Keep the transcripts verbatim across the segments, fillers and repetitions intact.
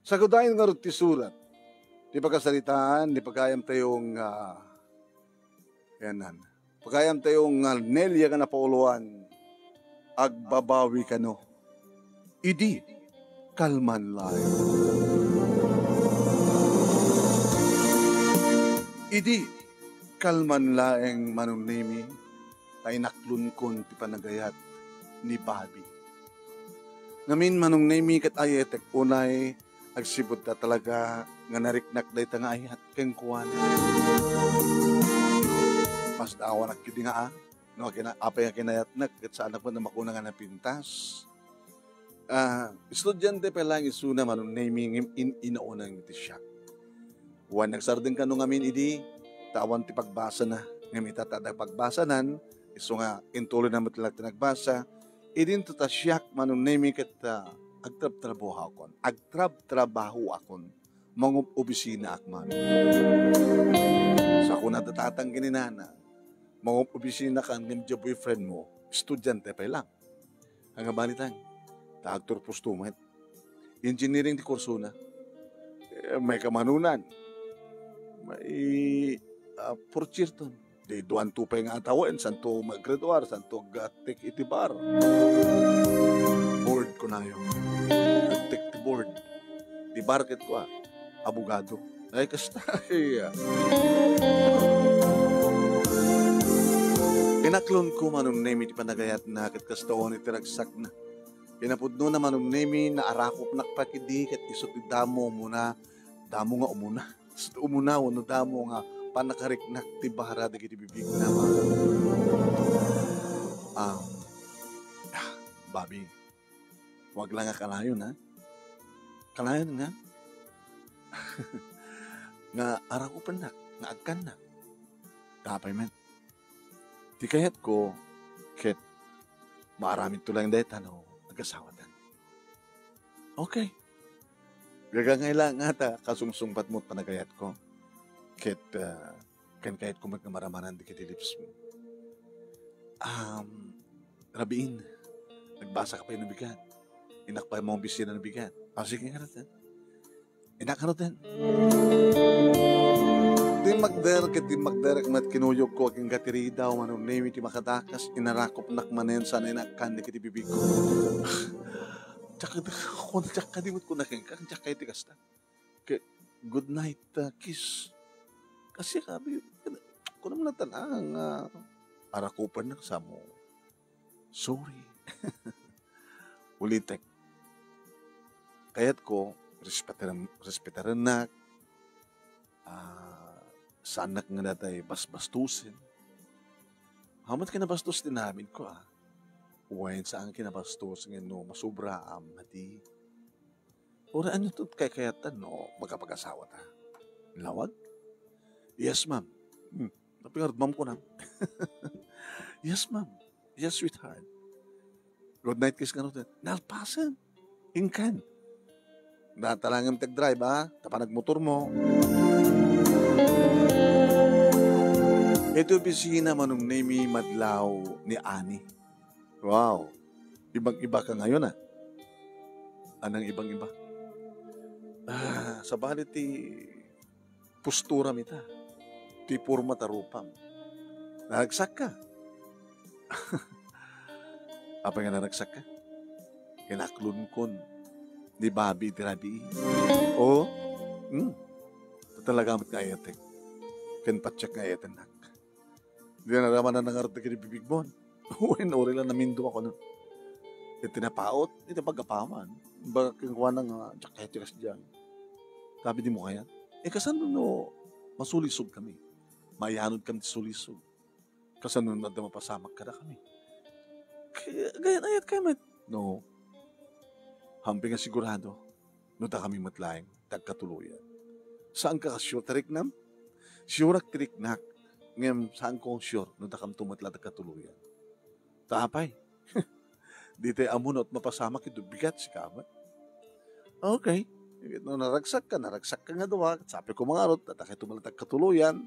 Sagudayen ngarud ti surat, ti pakasaritaan, ti pagayam tayo nga, yanan. Pagayam tayo nga Nelia nga napauloan, agbabawi kano. Idi, kalman laeng. Idi, kalman laeng Manong Nemi, ta inaklonkon ti panagayat ni Bobby. Ngamin Manong Nemi ket ayetek unay, agsipud ta talaga nga nariknak dayta nga ayat kenkuana. Masdawanak kidi nga a, no, kina-, apay nga kinayatnak ket saanak met a makuna nga napintas. Ah, estudiante pay laeng isuna Manong Nemi ngem in-inaunang ti siak. Wen, nagsardeng kano ngamin idi, ta awan ti pagbasana. Ngem ita ta adda pagbasanan, isu nga intuloyna met laeng ti nagbasa. Idinto ta siak Manong Nemi ket, ah, agtrabtrabahawkon. Agtrabtrabahoakon. Mangob-obisinaak man. Sa kuna da tatang ken ni nana, mangob-obisinakan ngem diay boyfriend mo, estudiante pay laeng. Ania bali, tang, ta agturposto met. Engineering ti kursona. Eh, may kamanunan. May, ah, portierton. Di duanto pay nga atawen, santo maggraduar, santo agtek iti bar. Board kunayo. Agtek ti board. Di bar ket kua, abogado. Ay, kasta, iya. Inaklonko Manong Nemi ti panagayatna ket kasta unay ti ragsakna. Kinapudnona Manong Nemi, naarakopnak pay kidi ket isu ti damo umuna, damo nga umuna. Isu ti umuna wenno damo nga pannakariknak ti bara dagiti bibigna. Um, ah, Bobby, huwag lang nga kanayon, ha? Kanayon nga, nga arakopennak, nga agkannak. Apay met. Ti kayatko, ket maaramidto laeng dayta no agasawatan. Okay. Gagangay laeng ngata kasungsungbat mo ti panagayatko. Ket, ah, ken kayatko met nga maramanan dagiti lips mo. Um, Rabiin, nagbasaka pay no bigat. Innak pay mangob-obisina no bigat. Ah, sige ngarud, eh. Innak ngarud, eh. Dimmagder ket dimmagderek met kinuyogko agingga ti ridaw, Manong Nemi ti makadakas, inarakopnak manen saan inakkan dagiti bibigko. Diak, diak, diak kadi met kuna kenka, diak kay ti kasta. Ke-, good night, uh, kiss. Kasi sabi, kuna mo na tanang, uh, arakupan na kasamo. Sorry. Ulitek. Kayatko, respetaren-, respetarennak. Ah, saannak nga datay basbastusen. Hamat kinabastos ti namin ko, ah. Wen, saan kinabastos nga no masubra, ah, madi. Uray, ania ti kaykayattan no makapag-asawa ta? Lawag? Yes, ma'am. Hmm. Napingarod, ma'am, ko na. Yes, ma'am. Yes, sweetheart. Good night kiss nga no. Nalpasen. Inkan. Data lang yung tag-drive, ha? Tapanag motor mo. Ito opisina, Manong Nemi, madlaw ni Ani. Wow. Ibang-iba ka ngayon, ah. Anong ibang-iba? Ah, sabali ti posturam ita. Ti porma ta rupam. Naragsak ka. Apay nga naragsak ka? Kinaklonkon ni Bobby ti rabii. Oo. Hmm. Talaga met nga ayatek. Ken patiek nga ayatennak. Di na naman na nangarot dagiti bibigmon. Wen, uri lang namindo ako, no? Iti napaot, iti paggapaman. Ba, kinkuana nga, diak kayat ti kasdiay. Sabi di mo kayat? Eh, kasano no masulisog kami? Mayanod kami ti sulisog. Kasano no adda mapasamak kada kami? Kaya, gayat ayat kami. No. Hamping nga sigurado. No, dakami met laeng ti agkatuloyan. Saanka a sure ti riknam? Sureak ti riknak, ngem saanko a sure no dakamto met la ti agkatuloyan. Ta apay? Di tay ammo no mapasamak iti bigat, sika met. Okay. No naragsak ka, naragsak ka nga dua, sapay ko mangarot, dakayto met la ti agkatuloyan,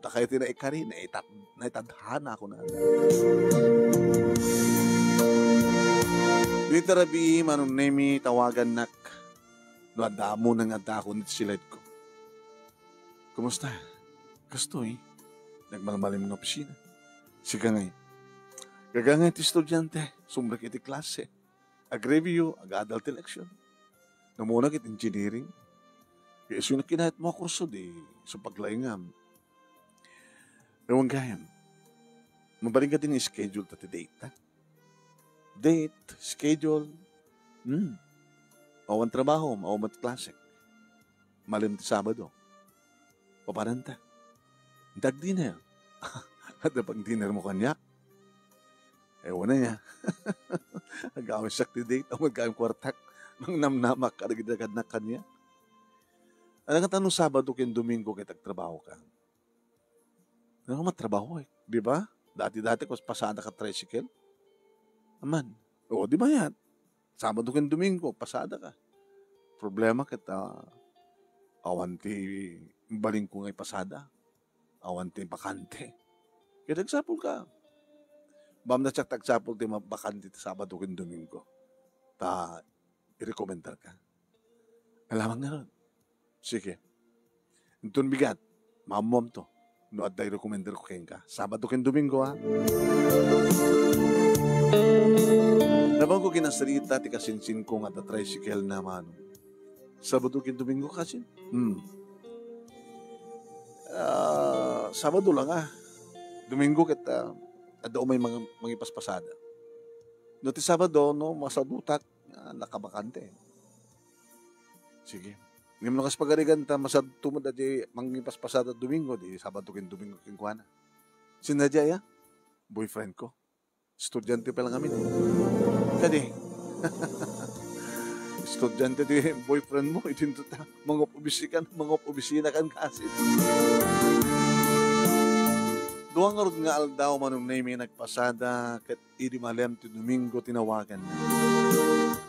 dakayto naikari, naitat-, naitadhana ako na. Dita rabii, Manong Nemi, tawagannak. no adda ammonan nga addaakon iti silaedko. Kumusta? Kastoy, nagmalmalim nga opisina. Sika ngay. Gaga ngay ti estudiante, sumrek iti klase. Ag-review, ag-adal ti leksyon. Namuna ket engineering. Kaya isu nga kinayatmo a kurso, di isu paglaingam. Ewan gayam. Mabalin ka din schedule ta ti date, ha? Date, schedule. Hmm. Awan trabaho, awan met klase. Malem ti Sabado. Papananta. Dag dinner. Adda pag dinner mo kaniak? Ewan na niya. Agawisak ti date, awan kayang kwartak. Mangnamnamak ka, nagidagad na kanya. Ano ka tano Sabado ken Domingo ket agtrabaho ka? Ano ka matrabaho eh? Di ba? Dati-dati, kas pasada ka tricycle? Aman. O, di ba yan? Sabado ken Domingo, pasada ka. Problema ket, ah, awan ti balin ko nga ipasada. Awan ti bakante. Ket agsapul ka. Bamna siak ta agsapul ti ma-, bakante ti Sabado ken Domingo. Ta, irekomendar ka. Alamang nga ron. Sige. Inton bigat, maammoamto no adda irekomender ko kenka. Sabado ken Domingo, ha? Nabanko kinasarita ti kasinsin ko nga adda tricycle na mano. Sabado ken Domingo kasin? Hmm. Ah, Sabado lang, ah. Domingo ket, ah, adda umay mang-, mangipaspasada. No ti Sabado, no, masadutak, ah, nakabakante. Sige. Ngem no kas pagarigan ta, masadto met a di mangipaspasada Domingo, di Sabado ken Domingo kenkuana. Sino dia, ya? Boyfriend ko. Estudiante pa lang amin, eh. Kadi, estudiante ti boyfriend mo, idinto ta, mangop-obisi kan, mangop-obisina kan kasi. Dua ngarud nga aldaw, Manong Nemy, nagpasada, ket idi malem ti Domingo, tinawagan na.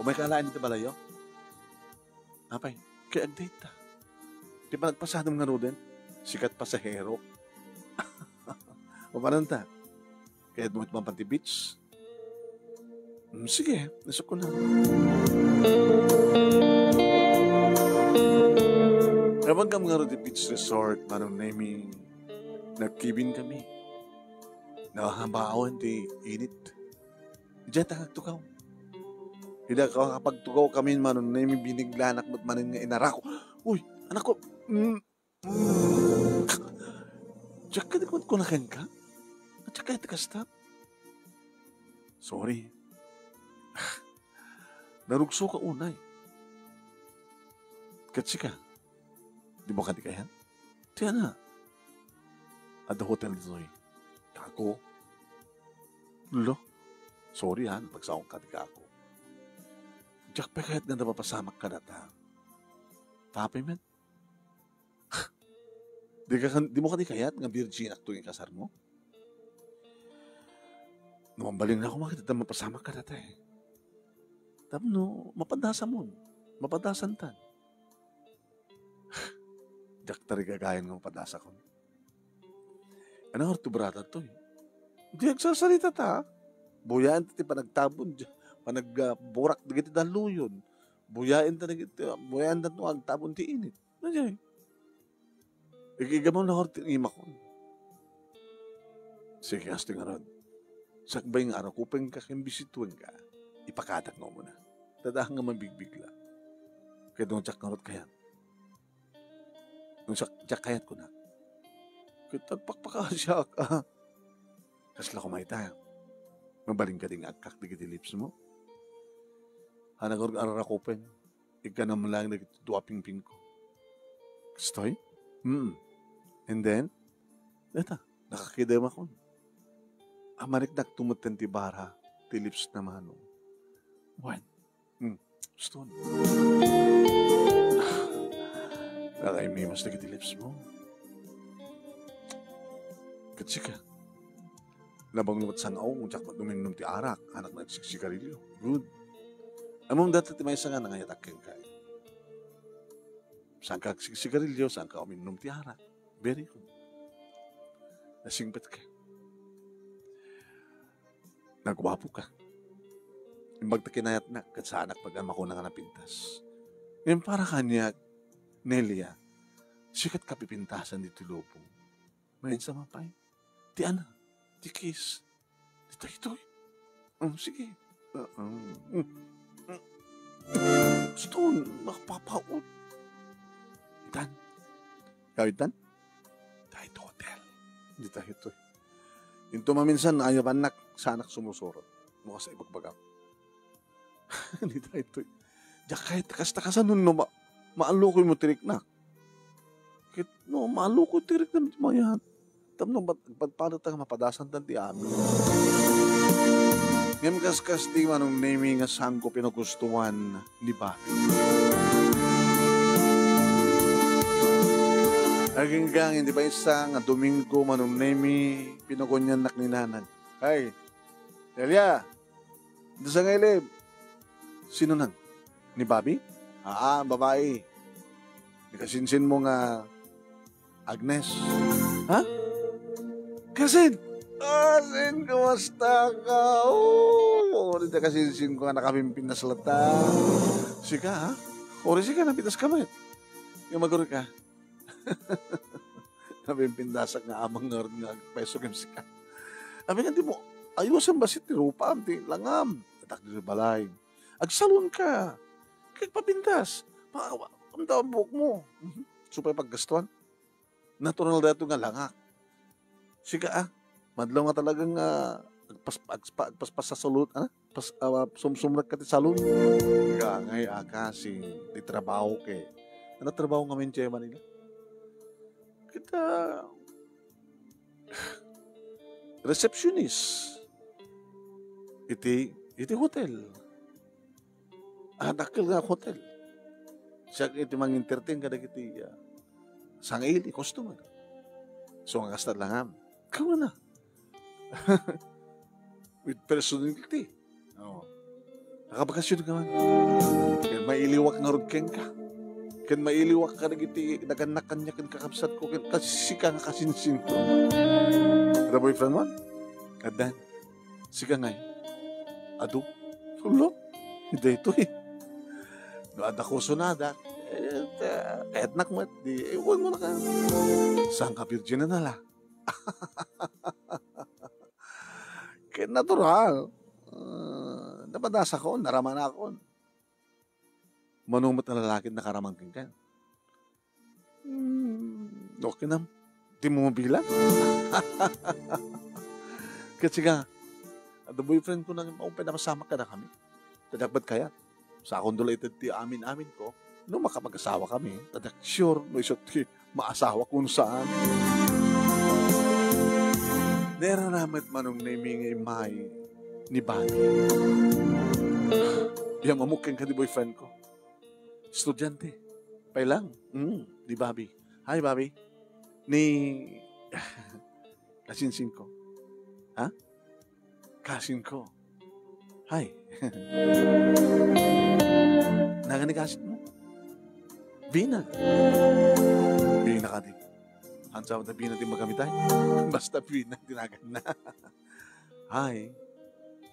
Umay ka laeng ti balayo? Apay, kay agdate ta. Ti panagpasadam ngaruden, sikat pasahero. Papananta? Kayat mo mapan ti beach? Mm, sige, nasukko na. Napan kam ngarud ti beach resort, Manong Nemy. Nagkibin kami. Nahabaon ti init. Diay ta agtukaw. Ida ka, kapagtukaw kami, Manong Nemy, biniglanak met manen nga inarako. Uy, anak ko. Mm, mm. Diak kadi kunkunakeng ka? At saka iti kasta? Sorry. Narugso ka unay. Ket sika, di mo kadi kayat? Ti ana, adda hotel ditoy. Kako. Lo, sorry ha, napagsaong ka ti kako. Diak pay kayat nga napapasamak ka data. Tapi met. Di ka kan-, di mo kadi kayat nga virgin ak to ikasar mo? No, mambaling na ako makita ta mapasamak ka data eh. Tapno, mapadasam on. Mapadasam tan. Diak tarigagayan nga mapadasakon. Ano nga orto brada to eh? Di agsasarita ta. Buyaen ta ti panagtabon, panag, ah, burak dagiti dalluyon. Buyaen ta dagiti, buyaen ta no agtabon ti init. Ano diay? Igigamon na orto imakon. Sige, hasteng ngarud. Sakbay nga arakupen ka ken bisituen ka, ipakadak nga umuna. Tadaan nga mabigbigla. Kaya doon siak ngarud kayat. Nung siak, siak kayat ko na. Kita pakpakasiak, ah. Kasla ko maita. Mabalin ka ding agkak dagiti lips mo. Hanagor arakupen. Ikkanam lang dagiti dua pingping ko. Kastoy? Mm. And then, data, nakakidemakon. Amariknak tumutten ti bara, ti lips na mano. Wen. Hmm. Gusto. Nakaimimas dagiti lips mo. Ket sika. Nabanglo met sang-aw, diak met uminnom ti arak, anak nagsigsigarilyo. Good. Ammom data ti maysa nga nangayatak kenka. Saan ka agsigsigarilyo, saan ka uminnom ti arak. Very good. Nasingpet ka. Nagwapo ka. Imbag ta kinayatnak, ket saanak pagmakuna nga napintas. Ngem para kaniak, Nelia, sikat kapipintasan ditoy lubong. Maysa pay. Ti ana, ti kiss. Dita itoy. Um, sige. Ah, um, mm, mm. Gusto, nakapapaot. Itan. Ikaw, Itan? Dahil hotel. Dita itoy. Into maminsan, ayabannak, sanak sumusurot. Bukas ay bagbagak. Ni daytoy. Diak kayat kasta kasano no ma-, maalukoy mo ti riknak. Ket no maalukoy ti riknak, mayat. Tapno bat-, bat-, padpadatanto nga mapadasantan ti amin. Ngem kaskas ti Manong Nemi nga saanko pinagustuan ni Bobby. Aginggang, iti maysa nga Domingo, Manong Nemi, pinaguniannak ni Nanang. Ay, Delia, Disa nga ilib. Sinonan? Ni Bobby? Aa, babai. Ni kasinsinmo nga Agnes. Ha? Kasin? Kasin, kumusta ka? Oo, di ta kasinsinko nga nakapimpintas latta. Sika, ha? Uri sika, napintas ka met. Nga maguri ka. Napimpintasak nga amang ngarud nga agpayso ken sika. Amin nga di mo, ayusen bassit ti rupam, ti langam. Atak di balay. Agsalon ka. Kag papintas. Pa-, amta ang buhok mo. Mhm. Supay paggastuan. Natural dayto nga langak. Sika, ah. Madlaw nga talagang, ah, agpas-, agspa-, agpaspas sa salon, ah? Pas-, ah, sumsumrek ka ti salon. Gangay, ah, kasi, ti trabaho ke. Ano trabaho ngamin ti Manila? Kita, receptionist. Iti, iti hotel. Ah, dakkel nga hotel. Siak iti mangintertain kadagiti, ah, sangaili, customer. So, nga kasta langam. Kawana. With personality. Oo. Nakabakasyon ka man. Ken mailiwak ngarud kenka. Ken mailiwak kadagiti nagannak kaniak ken kakabsatko ken kas-, sika nga kasinsinko. Adda boyfriend mo? Addan. Sika ngay. Adu. Ulo. Daytoy. No adda kusunada. Eh, ta-, kayatnak met. Di, iwan mo na ka. Saan ka virgin na nala? Ket natural. Ah, napadasakon, naramanakon. Mano met a lalaki nakaraman kenka? Hmm, okay na. Di mo mabilang? Ket sika, adda boyfriend ko nang maupay napasamak kadakami. Kadakbat kayat. Sakon dula iti ti amin-aminko, no makapag-asawa kami, tadak sure no isu ti maasawa kun saan. Nairara met Manong Nemi nga immay ni Bobby. Di ammok kenka ti boyfriend ko. Estudiante. Pay lang. Mm, ni Bobby. Hi, Bobby. Ni kasinsinko. Ha? Kasinko. Hay. Nagan ni kasinmo? Bina. Bina kadi. Ansa ta Bina ti magamit ay? Basta Bina ti naganna. Hay.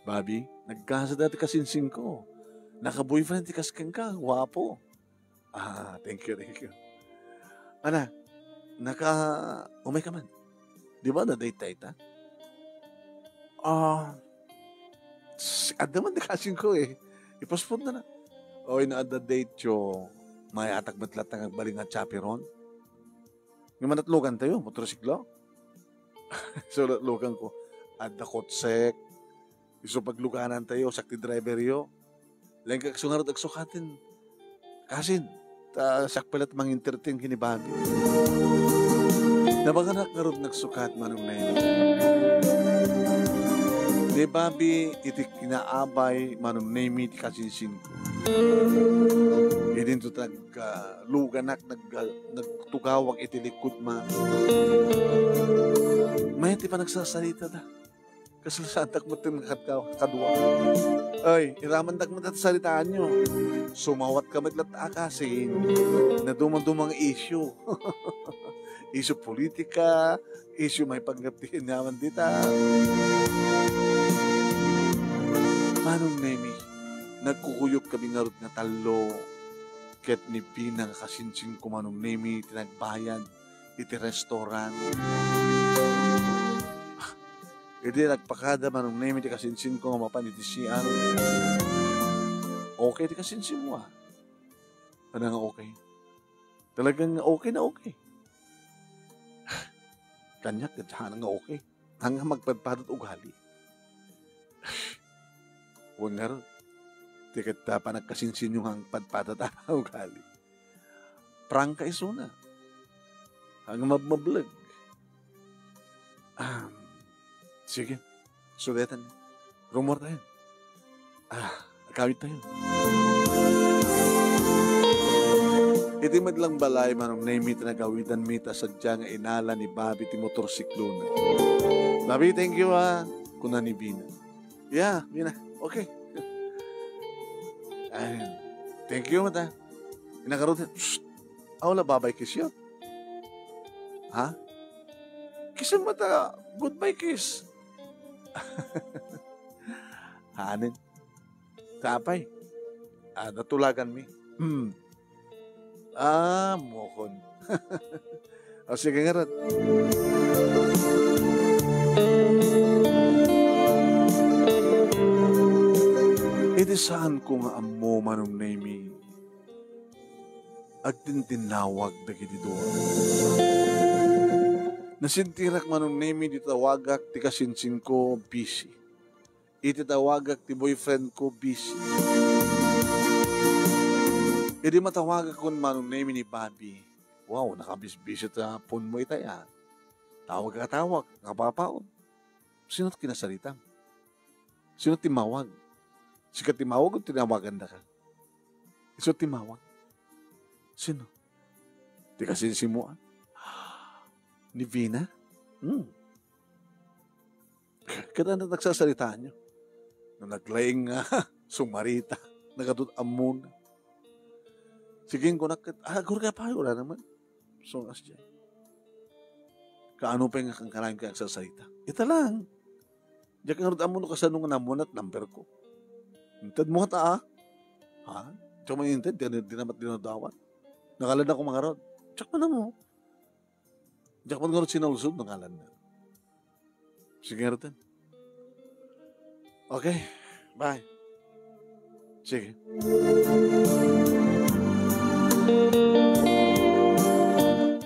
Bobby, nagkasada ti kasinsinko. Naka-boyfriend ti kas kenka, guapo. Ah, thank you, thank you. Ana, naka-, umay ka man. Di ba, na-date tayo ta? Ah, s-, adda man di kasing ko eh. I-postpone na na. Oy, no adda date yo, mayatak met latta nga agbalin nga chaperon. Nga manatlogan tayo, motorsiklo. So, natlogan ko. Adda kotsek. Isu pagluganan tayo, siak ti driver yo. Lengkak so ngarud agsukaten. Kasin, ta siak pay latta mangintertain ken ni Bobby. Nabaganak ngarud nagsukat, Manong Nemi. Ni Bobby, iti kinaabay, Manong Nemi, ti kasinsin. Idinto nag-, ah, luganak, nag-, ah, nagtugawag iti likod ma. Mayat ti panagsasarita da. Kasla saandak met ti makadkaw-, kadua. Ay, iramandak met ti saritaanyo. Sumawat ka met latta a kasin. Nadumaduma nga issue. Issue politika, issue maipanggep ti yaman dita. Manong Nemi, nagkukuyog kami ngarud nga tallo. Ket ni Vina nga kasinsinko, Manong Nemi, ti nagbayad iti restaurant. Idi nagpakada, Manong Nemi, ti kasinsinko nga mapan iti C R. Okay ti kasinsinmo, ah. Ano nga okay? Talagang okay na okay. Kaniak, ket saan nga okay. Haan nga magpadpadat ugali. Wen ngarud, ti ket ta panagkasinsinyo nga agpadpadat a ugali. Prangka isuna. Haan nga mabmableg. Ah, sige. Sudetan. Rumor tayo. Ah, agamit tayo. Iti met lang balay, Manong Nemi, ti nagawidanmi ta sadiay nga inala ni Bobby ti motorsiklona. "Bobby, thank you, ah," kuna ni Vina. "Yeah, Vina. Okay." Ay, thank you, mata. Inagarod niya, "Shh! Aw, la, babay kiss yun." "Ha? Kiss mata, goodbye kiss." Hanin? Apay? Ah, natulagan mi. Hmm. Ah, mokon. O, sige ngarud. Iti saanko nga ammo, Manong Nemi, agtintinnawag dagiti dua. Nasintirak, Manong Nemi, di tawagak ti kasinsinko, busy. Iti tawagak ti boyfriend ko, busy. Idi matawagakon, Manong Nemi, ni Bobby, wow, nakabisbisi ta phone mo itay, ah. Tawag ka tawag, nakapapaon. Sino ti kinasaritam? Sino ti mawag? Sika ti mawag o tinawagandaka? Isu ti mawag. Sino? Ti kasinsinmo, ah? Ni Vina? Hmm. Ket ano nagsasaritaanyo? No naglaing nga sumarita, nagadut ammon. Sige, kunak ket, ah, gurgay pa, wala naman. So, as dyan. Kaano pa nga kangkanayon ka nagsasarita? Ita lang. Diak ngarud ammo no kasano nga namunat number ko. Inted mo ta, ah. Ha? Diak man inted, di, di namat dinadawan. Nangalan ako mangarod. Diak man mo. Diak man ngarud sinalsog, nangalan na. Sige ngarud. Okay. Bye. Sige.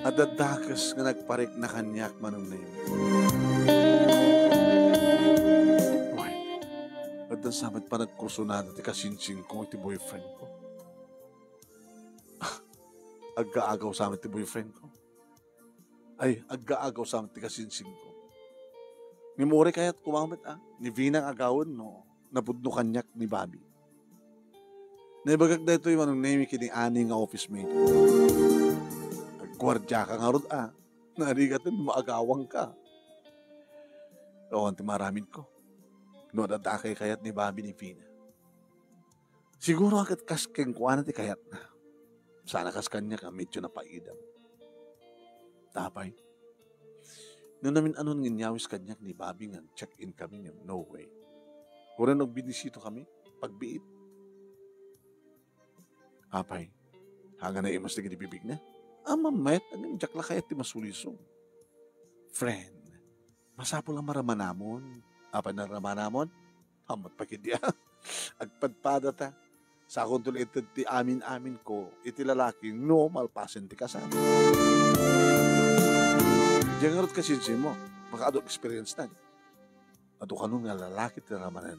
Adda dakes nga nagparikna kaniak, Manong Nemi. Why? Adda sa met panagkursunada ti kasinsinko iti boyfriend ko. Aggaagaw sa met ti boyfriend ko. Ay, aggaagaw sa met ti kasinsinko. Ngem uray kayat ko met, ah, ni Vina nga agawen no napudno kaniak ni Bobby. Naibagak daytoy, Manong Nemi, kini Ani nga office mate ko. Agguardiaka ngarud, ah. Narigaten no maagawanka. Awan ti maaramidko. No adda kay kayat ni Bobby ni Vina. Siguro ket kas kenkuana ti kayatna. Sana kas kaniak a medyo napaidam. Apay, no namin-anon nga inyawis kaniak ni Bobby nga check-in kami, ngem no way. Uray no agbinisita kami, pagbiit. Apay, haan nga naimas dagiti bibigna? Ammom met, ngem diak la kayat ti masulisog. Friend, masapul a maramanamon. Apay naramanamon? Ammot pa ketdi, ah. Agpadpadata. Sakonto la ited ti amin-aminko iti lalaki no malpasen ti kasar. Diay ngarud kasinsinmo, makaadu experience na. Adu kano nga lalaki ti ramanen.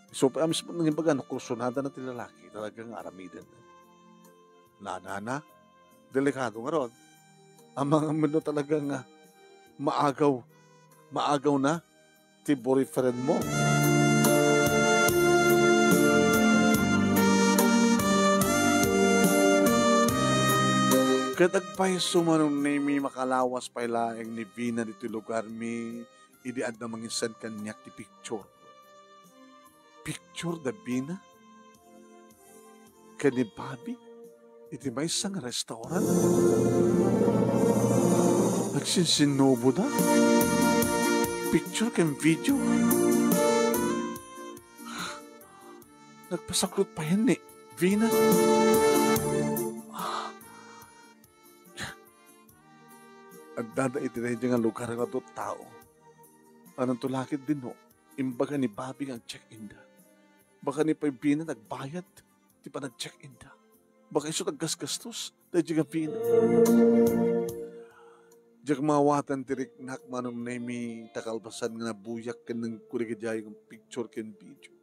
Isu pay a mismo nang imbaga no kursunada na ti lalaki, talaga nga aramiden. Nanana, delikado ngarud. Amangan met no talaga nga maagaw, maagaw na ti boyfriend mo. Ket agpayso, Manong Nemi, makalawas pay laeng ni Vina ditoy lugarmi idi adda manginsend kaniak ti picture. Picture da Vina ken ni Bobby iti maysa nga restaurant. Nagsinsinnuboda. Picture ken video. Nagpasaklot payen ni, Vina? Ah. Addada iti daydi nga lugar nga adu ti tao. Ananto lakit dinno, imbaga ni Bobby nga ag-check-in da. Baka ni pay Vina nagbayad ti panag-check-in da. Baka isu ti aggasgastos daydi nga Vina. Diak maawatan ti riknak, Manong Nemi, ta kalpasan nga nabuyak ken nagkuligidayag nga picture ken video.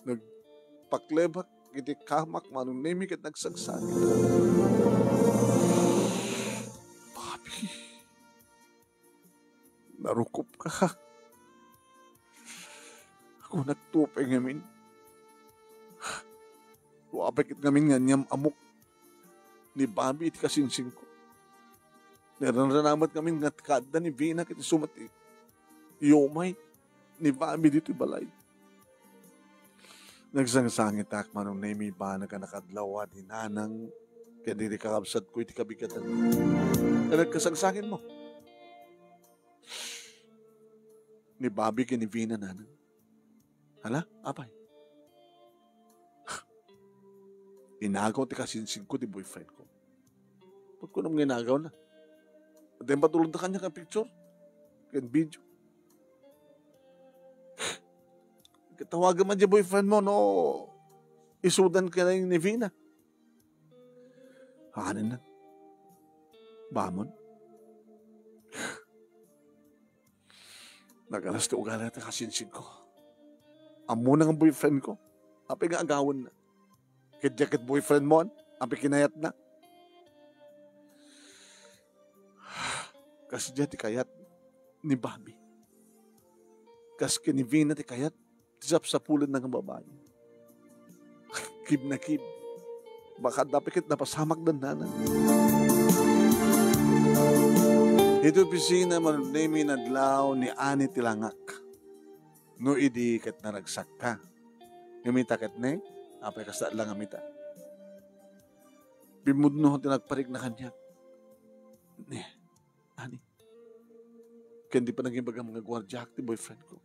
Nagpaklebak iti kamak, Manong Nemi, ket nagsangsangit. Bobby, narukopka. Kunakto pay ngamin. Apay ket ngamin nga aniam-amok ni Bobby iti kasinsinko. Naranranamek ngamin nga kaadda ni Vina ket isu met ti iumay ni Bobby ditoy balay. Nagsangsangitak, Manong Nemi, banak a nakadlaw a di nanang ken di kakabsatko iti kabigatan. Ket nagkasangsanginmo ni Bobby ken ni Vina, nanang. Hala, apay? Inagaw ti kasinsinko ti boyfriendko. Pagkunam nga inagawna. Ket impatulodda kaniak nga picture ken video. Ket tawagem man diay boyfriendmo no isudan ka ni Vina. Anen na. Bamon. Nagalas ti ugali ti kasinsinko. Ammona nga boyfriendko. Apay nga agawenna? Ket diay ket boyfriendmo, apay kinayatna? Kas diay ti kayat ni Bobby. Kas ken ni Vina ti kayat ti sapsapulenna nga babai. Kib na kib. Baka adda pay ket napasamakda, nanang. Iti opisina, Manong Nemi, nadlaw ni Ani ti langak. No idi ket naragsakka. Ngem ita ket ne, apay kasta la ngem ita. Bimmudno ti nagparikna kaniak. Ne, Ani. Ken di panagibagam nga guardiaak ti boyfriendko.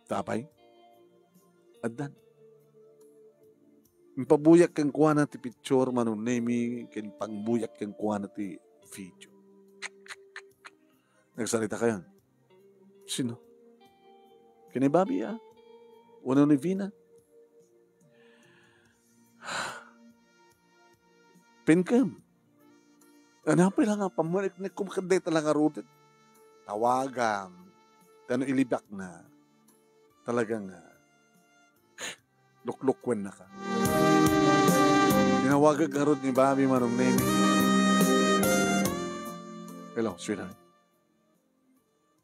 Ta apay? Addan. Impabuyak kenkuana ti picture, Manong Nemi, ken pangbuyak kenkuana ti video. Nagsaritakayon. Sino? Ken ni Bobby, a? Wenno ni Vina? Pinkem. Ania pay la nga pammaniknikkom ket dayta la ngaruden? Tawagam. Ta no ilibakna, talaga nga luklukkuennaka. Tinawagek ngarud ni Bobby, Manong Nemi. Hello, sweetheart.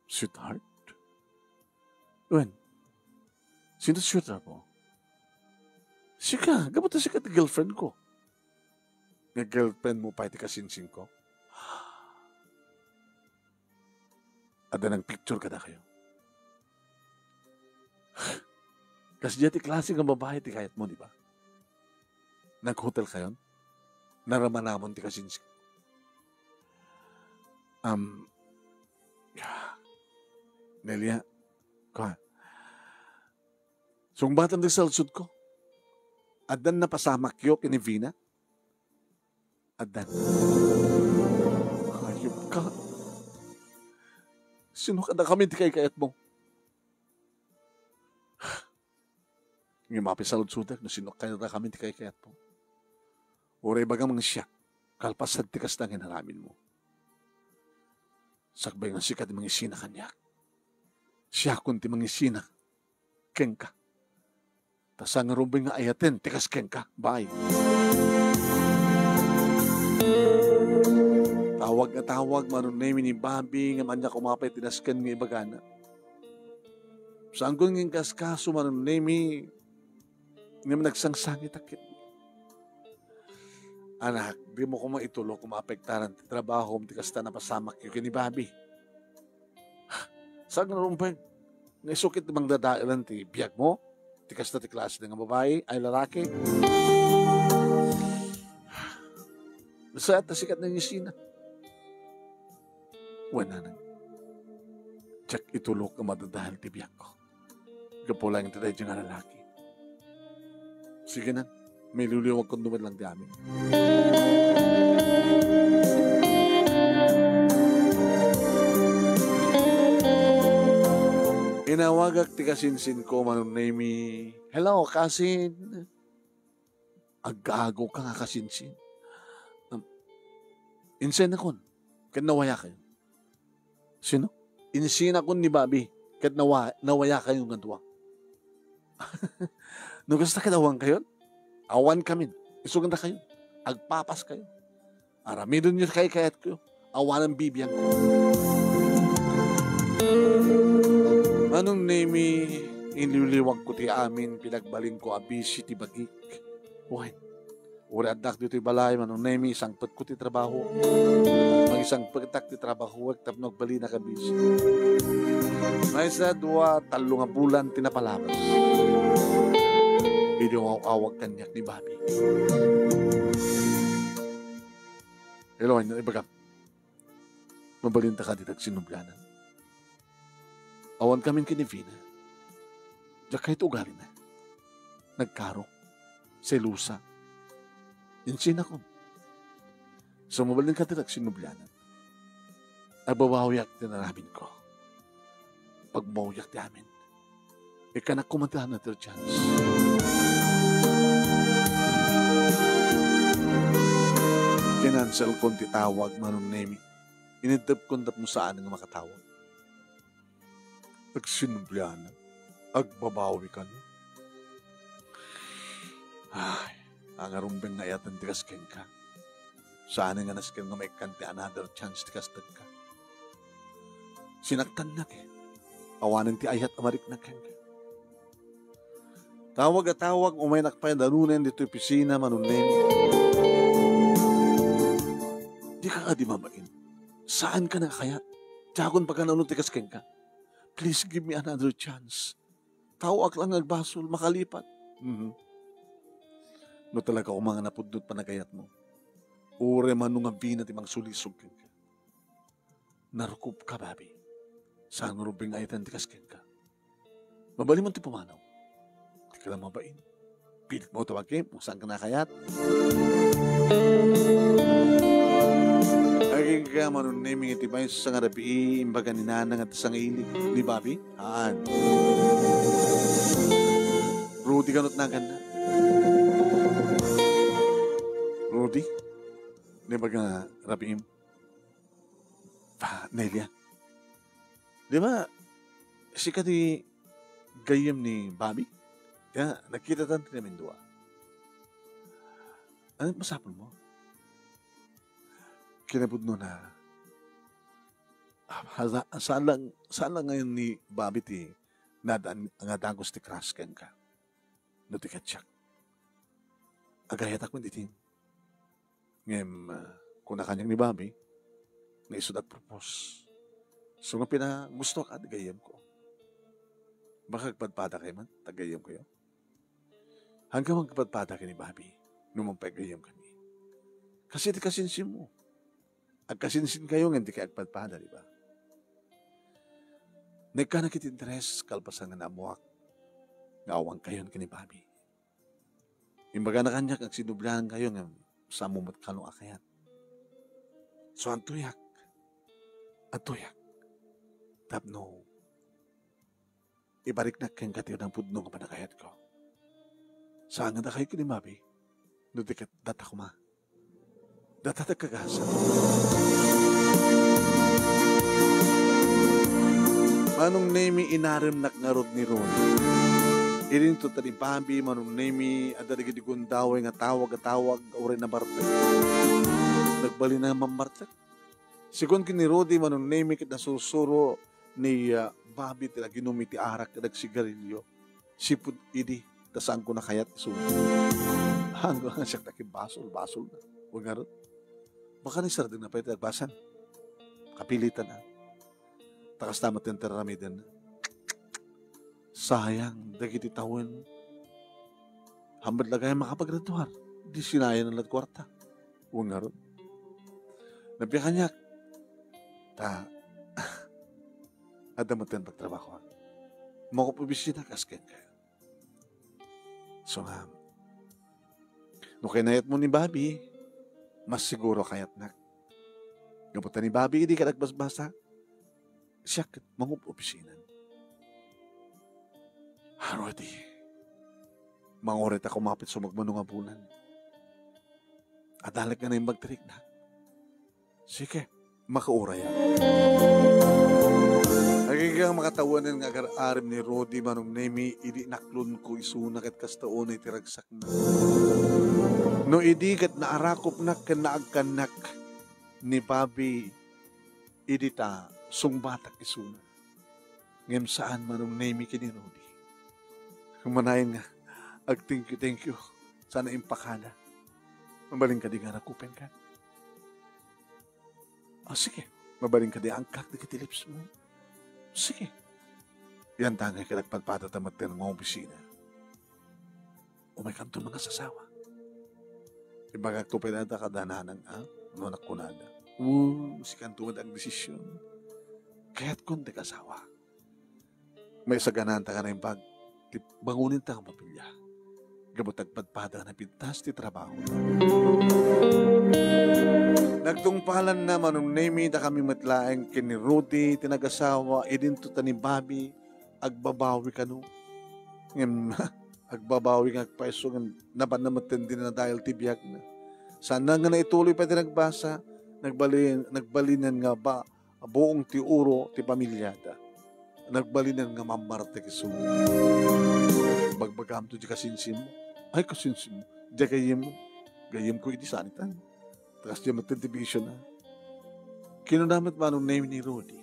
Sweetheart? Wen, sino ti sweetheart mo? Sika, gapu ta sika ti girlfriendko. Nga girlfriendmo pay ti kasinsinko? Adda nagpicture kadakayo. Kas diay ti klase nga babai ti kayatmo, di ba? Naghotelkayon? Naramanamon ti kasinsi. Am, Nelia, ka. Sungbatam ti salsudko. Addan napasamakyo ken ni Vina? Addan. Hayop ka. Sino kadakami ti kaykayatmo? Ngem apay saludsodek no sino kadakami ti kaykayatmo. Uray ibagam nga siak, kalpasan ti kasta nga inaramidmo. Sakbay nga sika ti mangisina kaniak. Siakon ti mangisina kenka. Ta saan ngarud nga ayaten ti kas kenka, bay. Tawag nga tawag, Manong Nemi, ni Bobby, ngem ania koma pay ti nasken nga ibagana. Saanko nga inkaskaso, Manong Nemi, ngem nagsangsangitak ket. Anak, dimo koma itulok nga maapektaran ti trabahom ti kasta napasamakyo ken ni Bobby. Saan nga rumbeng nga isu ket ti mangdadaelan ti biagmo? Ti kasta ti klase nga babai, ay lalaki? Sayaat ta sika ti nangisina. Wen, nanang, diak itulok nga madadael ti biagko gapu laeng iti daydi nga lalaki. Sige na, mailiwliwagko met lang ti amin. Inawagak ti kasinsinko, Manong Nemi. Hello, kasin. Aggago ka nga kasinsin. Um, insenakon, ket nawayakayon. Sino? Insenakon ni Bobby, ket nawa-, nawayakayon nga dua. No kasta, ket awankayon? Awankamin. Isuganda kayo. Agpapas kayo. Aramidon niyo kaykayatko. Awanen bibiangko. Manong Nemi, inliwliwagko ti amin, pinagbalinko a busy ti bagik. Wen, uray addak ditoy balay, Manong Nemi, isangpetko ti trabaho. Mangisangpetak ti trabahoek tapno agbalinak a busy. Maysa, dua, tallo nga bulan ti napalabas. Idi aw-awag kaniak ni Bobby. Hello, ano ibagam? Mabalinta kadi ti agsinublianan? Awankamin ken ni Vina. Diak kayat ugalina. Nagkarok. Selosa. Insenakon. So, mabalin kadi ti agsinublianan? Agbabawiak ti naraminko. Pagbawiak ti amin. Ikkanak koma ti another chance. Kinanselkon ti tawag, Manong Nemi. Iniddepkon tapno saan nga makatawag. Agsinublianan. Agbabawika. Ay, angarumbeng nga ayaten ti kas kenka. Saan nga nasken nga maikkan ti another chance ti kas kenka. Sinaktannak, eh. Awanen ti ayat a mariknak kenka. Tawag a tawag, umaynak pay danunen ditoy opisina, Manong Nemi. Dika kadi mabain. Saanka nga kayat. Diakon paganawnon ti kas kenka. Please give me another chance. Taoak lang nga agbasol, makalipat. Mhm. No talaga koma nga napudno ti panagayatmo, uray mano nga Vina ti mangsulisog kenka. Narukobka, Bobby. Saan nga rumbeng nga ayaten ti kas kenka. Mabalinmon ti pumanaw. Dika la mabain. Pilit mo tawagem, kung saanka nga kayat. Agingga, Manong Nemi, nga ti maysa nga rabii, imbaga ni Nana nga ti sangilid ni Bobby. Haan. Rudy kanut naganna. Rudy? Di ba nga rabiim? Ah, Nelia. Di ba, sika ti gayyem ni Bobby? Ya, nagkitatan ti amindua. Ano masapul mo? Kinapudno na. Ah, hala, saan lang, saan lang ngayon ni Bobby ti nadaan, nga dagos ti crush kenka? No ti katiak. Agayatak met iti. Ngem, ah, kuna kaniak ni Bobby, nga isu agpropose. So nga pinagustoak a ti gayyemko. Baka agpadpada kayo man, ta gayyem kayo. Hanggang magpadpada kayo ni Bobby, no mangpagayyem kami. Kasi ti kasinsin mo. Agkasinsin kayo, ngem di kayo agpadpada, di ba? Nagkanak iti interes, kalpasan nga naammoak, nga awan kayon ken ni Bobby. Imbagana kaniak, agsinublian kayo, ngem saan mo met kano a kayat. So, adtoyak. Adtoyak. Tapno ibariknak kenka ti napudno nga panagayatko. Saan nga dakayo ken ni Bobby? No di ket data koma. Data ti kagasa. Manong Nemi, inaremnak ngarud ni Rudy. Idinto ta ni Bobby, Manong Nemi, adda dagiti gundaway nga tawag a tawag, uray nabartek. Nagbalin a mammartek. Sigun ken ni Rudy, Manong Nemi, ket nasursuro ni, ah, Bobby ti aginum iti arak ken agsigarilio. Sipud idi, ta saanko a kayat isu. Hanggang siak ta ket basol, basol na. Wen ngarud. Baka ni sardeng na pay ti agbasan. Kapilitan, ah. Ta kasta met ti aramiden. Sayang, dagiti tawen. Haanna met la gayam makapagraduar. Di sinayan na ti kuarta. Wen ngarud. Napiakaniak. Ta, adda met ti pagtrabahoan. Makup opisina kas kenka. So nga, No kinayatmo ni Bobby, mas siguro kayatnak. Gapu ta ni Bobby idi ket agbasbasa, siak ket mangup-opisinan. Rudy, manguray ta kumapit sumagmamano nga bulan. Adalek nga naimbag ti rikna. Sige, makaurayak. Agingga makatawanen nga agar-arim ni Rudy, Manong Nemi, idi naklonko isuna ket kasta unay ti ragsakna. No idi ket naarakopnak ken naagkannak ni Bobby, idi ta sungbatak isuna. Ngem saan, Manong Nemi, ken ni Rudy. Manayon nga, ag-thank you, thank you. Sana impakada. Mabalin kadi nga rakupen ka? Ah, sige. Mabalin kadi angkak dagiti lips mo? Sige. Yan tangay ka nagpadpadata met nga opisina. Umay kanto nga sasawa. Ibagak to pay data kada nanang, ah? No, nakunada. Wo, sikanto nga agdesisyon. Kayatkon ti kasawa. May sagananta nga naimbag ti bangonen ta nga pamilya. Gapu ta agpadpada nga napintas ti trabaho. Nagtungpalan na, Manong Nemi, dakami met laeng ken ni Rudy ti nagasawa, idinto ta ni Bobby, agbabawi kano. Ngem, agbabawi nga agpayso, ngem nabanna met ti dinadael ti biagna. Saan nga naituloy pay ti nagbasa, nagbalin, nagbalinen nga ba, buong ti uro ti pamiliada. Nagbalinen nga mammartek isu. Bagbagamto di kasinsim mo. Ay, kasinsim mo. Di gayyem mo. Gayyem ko iti sanitan. Takas di met ti bisyo na. Kinuna met, Manong Nemi, ni Rudy.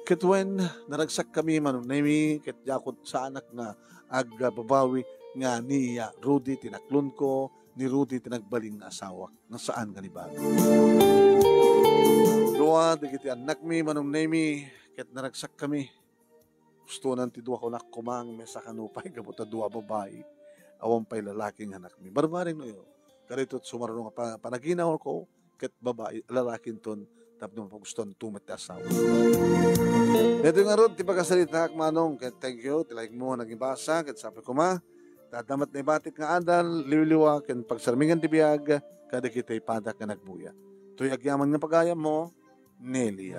Ket wen, naragsak kami, Manong Nemi, ket diakon saanak nga agbabawi nga ni Rudy, tinaklon ko, ni Rudy ti nagbalin nga asawak, nga saan nga ni Bobby. Dua dagiti annakmi, Manong Nemi, ket naragsak kami. Gustonan ti dua kunak kumang, mesa kano pay gapu ta dua babai. Awan pay lalaki nga annakmi. Barbareng no, kadaytoy sumaruno nga pa-, panaginawko, ket babai, lalakinton, tapno mapagustuhan to met ti asawa. Daytoy ngarud ti pakasaritaak, Manong, ket thank you, ti like mo, nagibasa, ket sapay koma, ta adda met naibatik nga adal, liwliwa, ken pagsarmingan ti biag, kadagiti padak nga nagbuya. Toy agyaman nga pagayam mo, Nelia.